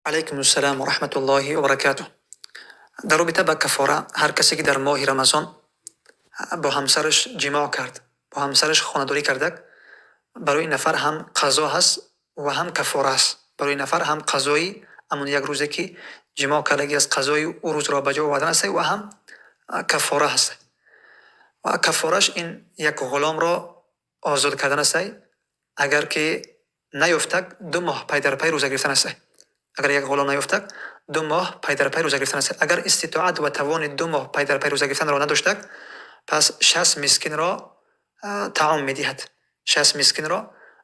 Алайкум ассалом ва раҳматуллоҳи ва баракатуҳ. Дар робита ба каффора, ҳар касе ки дар моҳи Рамазон бо ҳамсараш ҷимоъ кард, бо ҳамсараш хонадорӣ кардак, барои ин нафар ҳам қазо ҳаст ва ҳам каффора аст. Барои ин нафар ҳам қазои ҳамон як рӯзе ки ҷимоъ кардагӣ аст, қазои ӯ рӯзро ба ҷо овардан аст ва ҳам каффора ҳаст. Ва каффораш ин як ғуломро озод кардан аст. Агар ки наёфтак, 2 моҳ пай дар пай рӯза гирифтан аст. Агар як ғулом наёфтак, 2 моҳ пай дар пай рӯза гирифтан аст. Агар иститоат ва тавони 2 моҳ пай дар пай рӯза гирифтанро надоштак, пас 60 мискинро таом медиҳад. 60 мискинро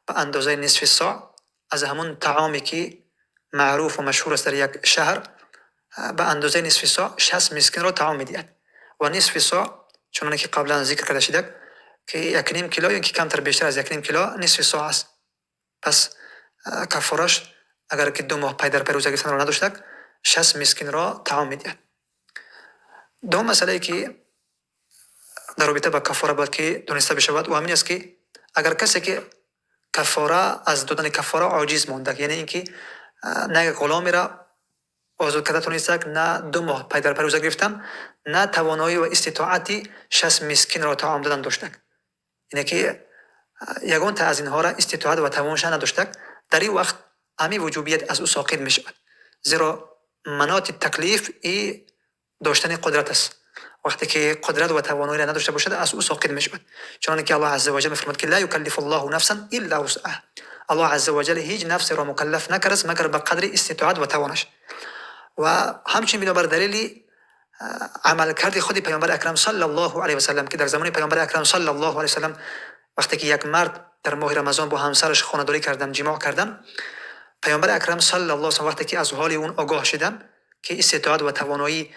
ба андозаи нисфи соъ аз ҳамон таоме ки маъруфу машҳур аст дар як шаҳр, ба андозаи нисфи соъ 60 мискинро таом медиҳад. Ва нисфи соъ, чуноне ки қаблан зикр карда шидак, ки 1,5 кило ё ки камтар бештар аз 1,5 кило нисфи соъ аст. Пас каффораш, агар ки 2 моҳ пай дар пай рӯза гирифтанро надоштак, 60 мискинро таом медиҳад. Дуюм масъалае ки дар робита ба каффора бояд ки дониста бишавад, ӯ ҳамин аст, ки агар касе ки каффора аз додани каффора оҷиз мондак, яъне ин ки на як ғуломеро озод карда тонистак, на 2 моҳ пай дар пай рӯза гирифтан, на тавоноӣ ва иститоати 60 мискинро таом додан доштак, яъне ки ягонта аз инҳоро иститоат ва тавонша надоштак, дар ин вақт ҳамин вуҷубият аз ӯ соқит мешавад, зеро маноти таклиф и доштани қудрат аст. Вақте ки қудрат ва тавоноиро надошта бошад, аз ӯ соқит мешавад, чуноне ки Аллоҳ азза ваҷал мефармояд, ки ла юкаллифу Аллоҳу нафсан илла вусъаҳа. Аллоҳ азза ваҷал ҳеҷ нафсеро мукаллаф накардааст, магар ба қадри иститоат ва тавонаш. Ва ҳамчунин бинобар далели амалкарди худи Паёмбари Акрам саллаллоҳу алайҳи васаллам, ки дар замони Паёмбари Акрам саллаллоҳу алайҳи васаллам, вақте ки як мард дар моҳи Рамазон бо ҳамсараш хонадорӣ кардан, ҷимоъ кардан, Паёмбари Акрам саллаллоҳу алайҳи васаллам, вақте ки аз ҳоли он огоҳ шиданд, ки иститоат ва тавоноии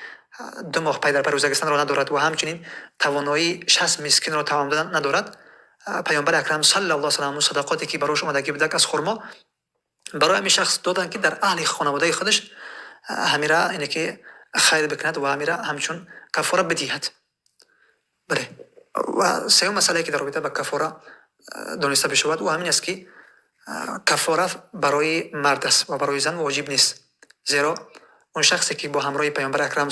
2 моҳ пай дар пай рӯза гирифтанро надорад ва ҳамчунин тавоноии 60 мискинро таом додан надорад, Паёмбари Акрам саллаллоҳу алайҳи васаллам садақоте ки барош омадагӣ будак аз хурмо барои ҳамин шахс доданд, ки дар аҳли хонаводаи худаш ҳамира, ине ки хайр бикунад ва ҳамира ҳамчун каффора бидиҳад. Бале, ва сеюм масъалае ки дар робита ба каффора дониста бишавад, ӯ ҳамин аст, ки каффора барои мард аст ва барои зан воҷиб нест, зеро он шахсе ки бо ҳамроҳи Паёмбари Акрам,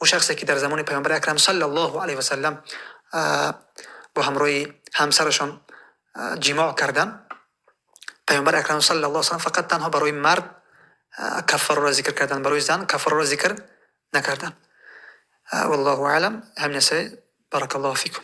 он шахсе ки дар замони Паёмбари Акрам саллаллоҳу алайҳи васаллам бо ҳамроҳи ҳамсарашон ҷимоъ кардан, Паёмбари Акрам саллаллоҳу алайҳи васаллам фақат танҳо барои мард каффораро зикр кардан, барои зан каффораро зикр накардан. Валлоҳу аълам, ҳамин аст. Баракаллоҳу фикум.